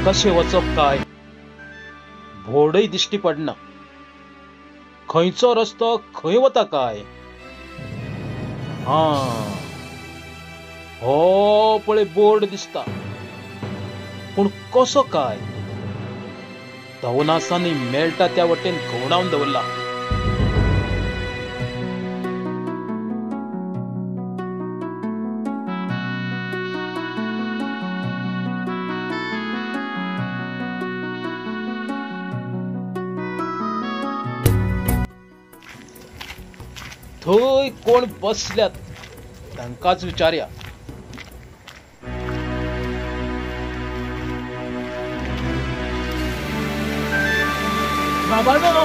कशें वचप काय? बोर्डय दिश्टी पडना. खंयचो रस्तो खंय वता काय? हां, हो पळय बोर्ड दिसता, पूण कसो काय? तवनासांनी मेळटा त्या वटेन घुंवडावन दवरला. थंय कोण बसल्यात तांकांच विचारया. बाबानो,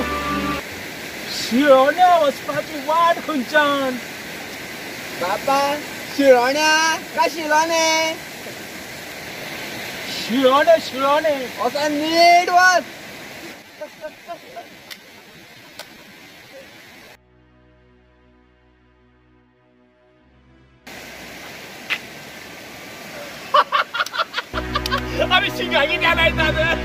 शिळोण्या वचपाची वाट खंयच्यान? बाबा, शिळोण्या काय शिलोणे? शिळोणे शिळोणे. वचोन नीट वच. आमी शिंगा कित्याक लायतात?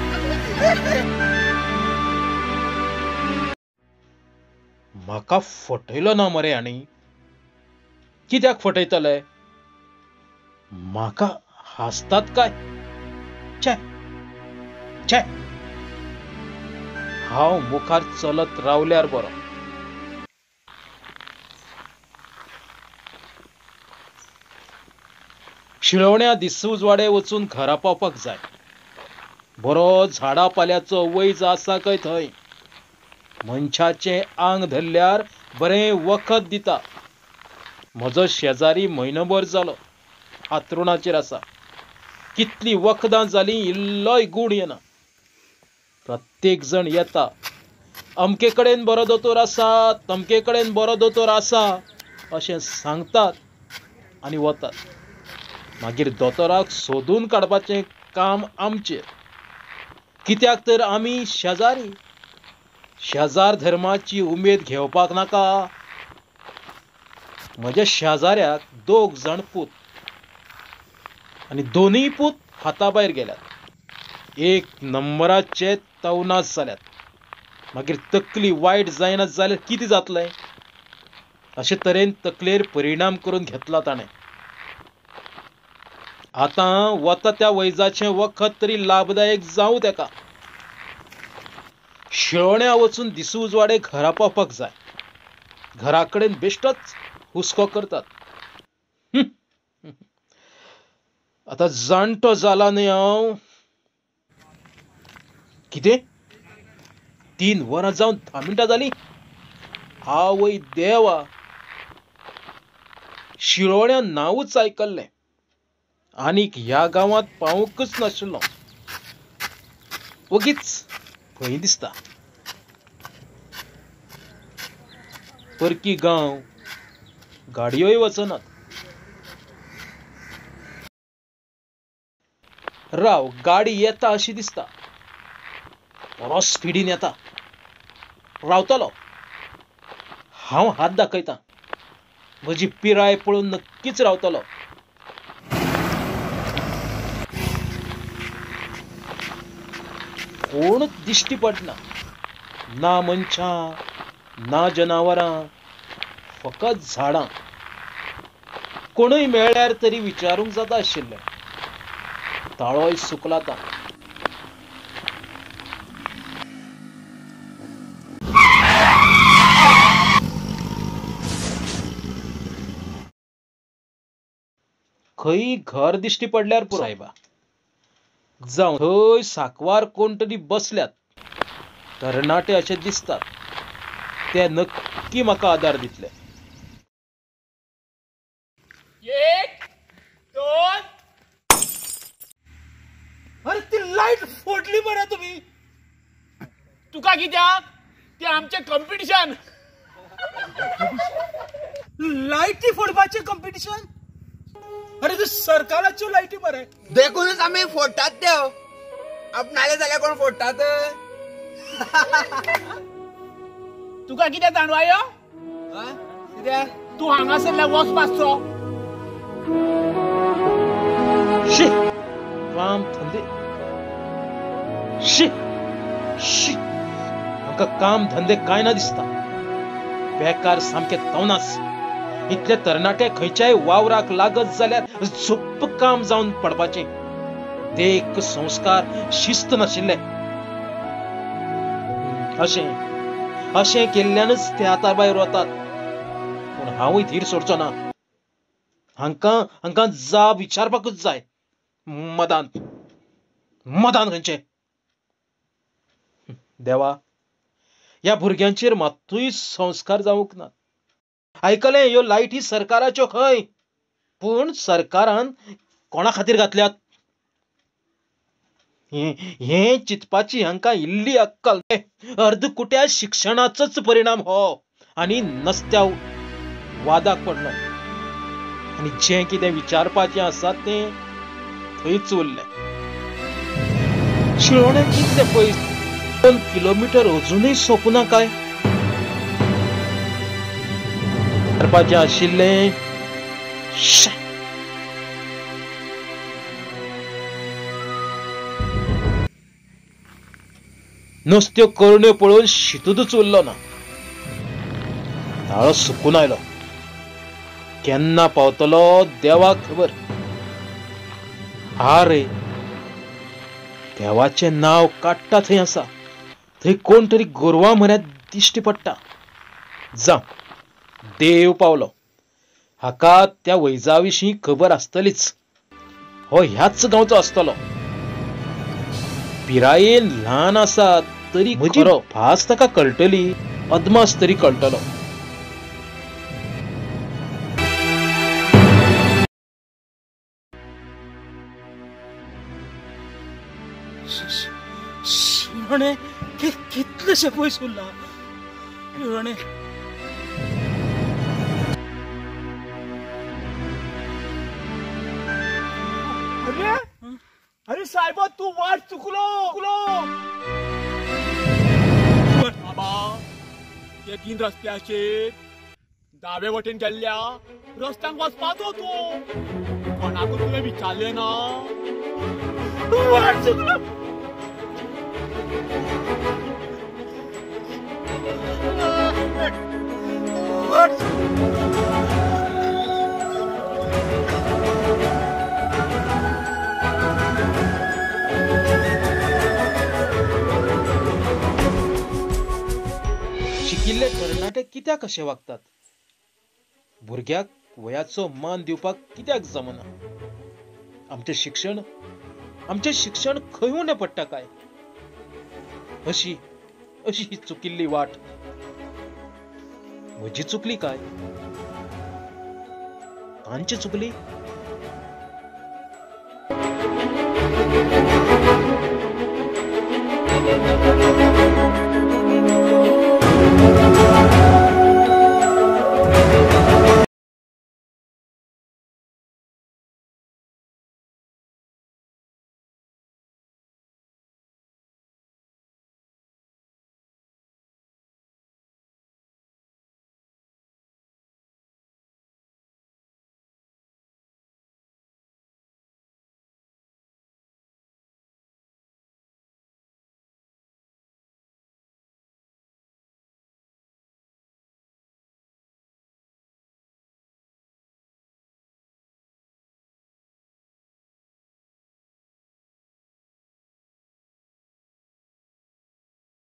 म्हाका फटयलो ना मरे हांणी. कित्याक फटयतले? म्हाका हांसतात काय? छे छे, हांव मुखार चलत रावल्यार बरो. शिळोण्या दिसूजवाडे वचून घरा पावपाक जाय. बरो झाडा पाल्याचो वैज आसा खंय थंय. मनशाचें आंग धरल्यार बरें वखद दिता. म्हजो शेजारी म्हयनोभर जालो हातरुणाचेर आसा. कितलीं वखदां जालीं, इल्लोय गूण येना. प्रत्येक जण येता, अमके कडेन बरो दोतोर आसा, तमके कडेन बरो दोतोर आसा अशें सांगतात आनी वतात. मागीर दोतोराक सोदून काडपाचें काम आमचेर. कित्याक तर आमी शेजारी. शेजार धर्माची उमेद घेवपाक नाका. म्हज्या शेजाऱ्याक दोग जाण पूत आनी दोनूय पूत हाता भायर गेल्यात. एक नंबराचे तवनास जाल्यात. मागीर तकली वायट जायना जाल्यार कितें जातलें? अशे तरेन तकलेर परिणाम करून घेतला ताणें. आतां वता त्या वैजाचें वखद तरी लाभदायक जावं तेका. शिळोण्या वचून दिसूजवाडे घरा पावपाक जाय. घरा कडेन बेश्टोच हुस्को करतात. आतां जाणटो जाला न्हय हांव. कितें? 3 वरां जावन 10 मिनटां जालीं? आवय देवा! शिळोण्या नांवूच आयकल्लें, आनीक ह्या गांवांत पावूंकच नाशिल्लो. वगीच भंय दिसता. परकी गांव, गाडयोय वचनात. राव, गाडी येता अशी दिसता. बरो स्पिडीन येता. रावतलो. हांव हात दाखयतां. म्हजी पिराय पळोवन नक्कीच रावतलो. कोणच दिश्टी पडना. ना मनशां, ना जनावरां, फकत झाडां. कोणूय मेळ्ळ्यार तरी विचारूंक जाता आशिल्लें. ताळोय सुकला आतां. खंय घर दिश्टी पडल्यार पुरो सायबा. जावं थंय साकवार कोण तरी बसल्यात. तरणाटे अशे दिसतात. ते नक्की म्हाका आदार दितले. 1 2. अरे ती लायट फोडली बरं तुम्ही. तुका कित्याक? ते आमचें कॉम्पिटिशन. लायटी फोडपाचें कॉम्पिटिशन? अरे तू सरकाराच्यो लायटी बरे. देखूनच आमी फोडटात त्यो. आपणाले जाल्यार कोण फोडटात? तुका कितें जाणवायो? कित्याक? तूं हांगासरल्यान वच मातसो. शी, काम धंदे. शी शी, हांकां काम धंदे कांय ना दिसता. बेकार सामके तवनास. इतले तरणाटे खंयच्याय वावराक लागत जाल्यार झुप्प काम जावन पडपाचें. देख संस्कार शिस्त नाशिल्ले. अशें अशें केल्ल्यानच ते हाता भायर वतात. पूण हांवूय धीर सोडचो ना. हांकां हांकां जाब विचारपाकूच जाय. मदान मदान खंयचे. देवा, ह्या भुरग्यांचेर मात्तूय संस्कार जावंक ना. आयकलें ह्यो लायटी सरकाराच्यो खंय, पूण सरकारान कोणा खातीर घातल्यात हें चिंतपाची हांकां इल्ली अक्कल. अर्दकुट्या शिक्षणाचोच परिणाम हो. आनी नसत्या वादाक पडलो आनी जें कितें विचारपाचें आसा तें थंयच उरलें. शिळोणें कितलें पयस, 2 किलोमिटर अजुनूय सोंपुना काय? विचारपाचें आशिल्लें. नुस्त्यो करण्यो पळोवन शितूच उरलो ना. ताळो सुकून आयलो. केन्ना पावतलो देवाक खबर. आरे, देवाचें नांव काडटा थंय आसा, थंय कोण तरी गोरवां म्हऱ्यांत दिश्टी पडटा. जावं, देव पावलो. हाका त्या वैजा विशीं खबर आसतलीच. हो ह्याच गांवचो आसतलो. पिरायेन ल्हान आसा तरी म्हजी भास ताका कळटली, अदमास तरी कळटलो. शिळोणें कितलेशें पयस उरलां. शिळोणें अरे साहेबा, तू वाट चुकलो. बाबा, ते 3 रस्त्याचेर दावे वटेन गेल्ल्या रस्त्यांक वचपाचो तूं. कोणाकूच तुवें विचारलें ना. तूं वाट चुकलो. शिकिल्ले तरणाटे कित्याक अशे वागतात? भुरग्याक वयाचो मान दिवपाक कित्याक जमना? आमचें शिक्षण, आमचें शिक्षण खंय उणें पडटा काय? अशी अशी ही चुकिल्ली वाट. म्हजी चुकली काय? तांची चुकली?